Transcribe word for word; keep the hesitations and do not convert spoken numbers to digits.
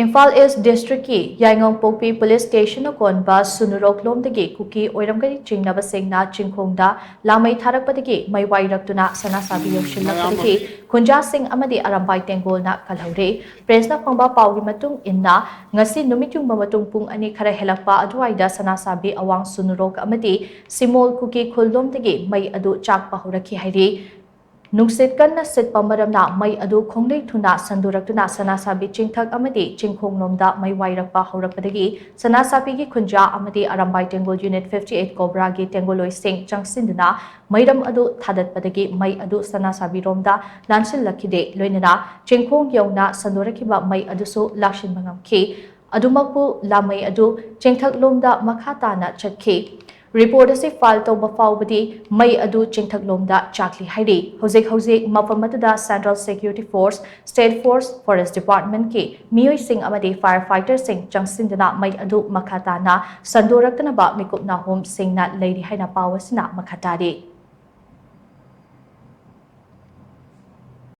ꯏꯝꯐꯥꯜ ꯏꯁ ꯗꯤꯁꯇ꯭ꯔꯤꯛꯀꯤ ꯌꯥꯏꯉꯪꯄꯣꯛꯄꯤ ꯄꯨꯂꯤꯁ ꯁ꯭ꯇꯦꯁꯟꯅ ꯀꯣꯟꯕ ꯁꯨꯅꯨꯔꯣꯛꯂꯣꯝꯗꯒꯤ ꯀꯨꯀꯤ ꯑꯣꯏꯔꯝꯒꯅꯤ ꯆꯤꯡꯅꯕꯁꯤꯡꯅ ꯆꯤꯡꯈꯣꯡꯗ ꯂꯥꯃꯩ ꯊꯥꯔꯛꯄꯗꯒꯤ ꯃꯩ ꯋꯥꯏꯔꯛꯇꯨꯅ ꯁꯅꯥꯁꯥꯕꯤ ꯌꯧꯁꯤꯜꯂꯛꯄꯗꯒꯤ ꯈꯨꯟꯖꯥꯁꯤꯡ ꯑꯃꯗꯤ ꯑꯔꯥꯝꯕꯥꯏ ꯇꯦꯡꯒꯣꯜꯅ ꯀꯜꯍꯧꯔꯦ꯫ ꯄ꯭ꯔꯦꯁꯅ ꯐꯪꯕ ꯄꯥꯎꯒꯤ ꯃꯇꯨꯡ ꯏꯟꯅ, ꯉꯁꯤ ꯅꯨꯃꯤꯠ ꯌꯨꯡꯕ ꯃꯇꯨꯡ ꯄꯨꯡ ꯑꯅꯤ ꯈꯔ ꯍꯦꯜꯂꯛꯄ ꯑꯗꯨꯋꯥꯏꯗ ꯁꯅꯥꯁꯥꯕꯤ ꯑꯋꯥꯡ ꯁꯨꯅꯨꯔꯣꯛ ꯑꯃꯗꯤ ꯁꯤꯃꯣꯜ ꯀꯨꯀꯤ ꯈꯨꯜꯂꯣꯝꯗꯒꯤ ꯃꯩ ꯑꯗꯨ ꯆꯥꯛꯄ ꯍꯧꯔꯛꯈꯤ ꯍꯥꯏꯔꯤ꯫ ꯅꯨꯡꯁꯤꯠ ꯀꯟꯅ ꯁꯤꯠꯄ ꯃꯔꯝꯅ ꯃꯩ ꯑꯗꯨ ꯈꯣꯡꯂꯩ ꯊꯨꯅ ꯁꯟꯗꯣꯔꯛꯇꯨꯅ ꯁꯅꯥꯁꯥꯕꯤ ꯆꯤꯡꯊꯛ ꯑꯃꯗꯤ ꯆꯤꯡꯈꯣꯡꯂꯣꯝꯗ ꯃꯩ ꯋꯥꯏꯔꯛꯄ ꯍꯧꯔꯛꯄꯗꯒꯤ ꯁꯅꯥꯁꯥꯕꯤꯒꯤ ꯈꯨꯟꯖꯥ ꯑꯃꯗꯤ ꯑꯔꯥꯝꯕꯥꯏ ꯇꯦꯡꯒꯣꯜ ꯌꯨꯅꯤꯠ ꯐꯤꯐꯇꯤ ꯑꯩꯠ ꯀꯣꯕ꯭ꯔꯥꯒꯤ ꯇꯦꯡꯒꯣꯜꯂꯣꯏꯁꯤꯡ ꯆꯪꯁꯤꯟꯗꯨꯅ ꯃꯩꯔꯝ ꯑꯗꯨ ꯊꯥꯗꯠꯄꯗꯒꯤ ꯃꯩ ꯑꯗꯨ ꯁꯅꯥꯁꯥꯕꯤꯔꯣꯝꯗ ꯂꯥꯟꯁꯤꯜꯂꯛꯈꯤꯗꯦ꯫ ꯂꯣꯏꯅꯅ ꯆꯤꯡꯈꯣꯡ ꯌꯧꯅ ꯁꯟꯗꯣꯔꯛꯈꯤꯕ ꯃꯩ ꯑꯗꯨꯁꯨ ꯂꯥꯛꯁꯤꯟꯕ ꯉꯝꯈꯤ꯫ ꯑꯗꯨꯃꯛꯄꯨ ꯂꯥꯃꯩ ꯑꯗꯨ ꯆꯤꯡꯊꯛꯂꯣꯝꯗ ꯃꯈꯥ ꯇꯥꯅ ꯆꯠꯈꯤ꯫ ꯔꯤꯄꯣꯔꯠ ꯑꯁꯤ ꯐꯥꯏꯜ ꯇꯧꯕ ꯐꯥꯎꯕꯗꯤ ꯃꯩ ꯑꯗꯨ ꯆꯤꯡꯊꯛꯂꯣꯝꯗ ꯆꯥꯛꯂꯤ ꯍꯥꯏꯔꯤ꯫ ꯍꯧꯖꯤꯛ ꯍꯧꯖꯤꯛ ꯃꯐꯝ ꯑꯗꯨꯗ Central Security Force, State Force, Forest Departmentꯀꯤ ꯃꯤꯑꯣꯏꯁꯤꯡ ꯑꯃꯗꯤ fire fighterꯁꯤꯡ ꯆꯪꯁꯤꯟꯗꯨꯅ ꯃꯩ ꯑꯗꯨ ꯃꯈꯥ ꯇꯥꯅ ꯁꯟꯗꯣꯔꯛꯇꯅꯕ ꯃꯤꯀꯨꯞ ꯅꯥꯍꯣꯝꯁꯤꯡꯅ ꯂꯩꯔꯤ ꯍꯥꯏꯅ ꯄꯥꯎ ꯑꯁꯤꯅ ꯃꯈꯥ ꯇꯥꯔꯤ꯫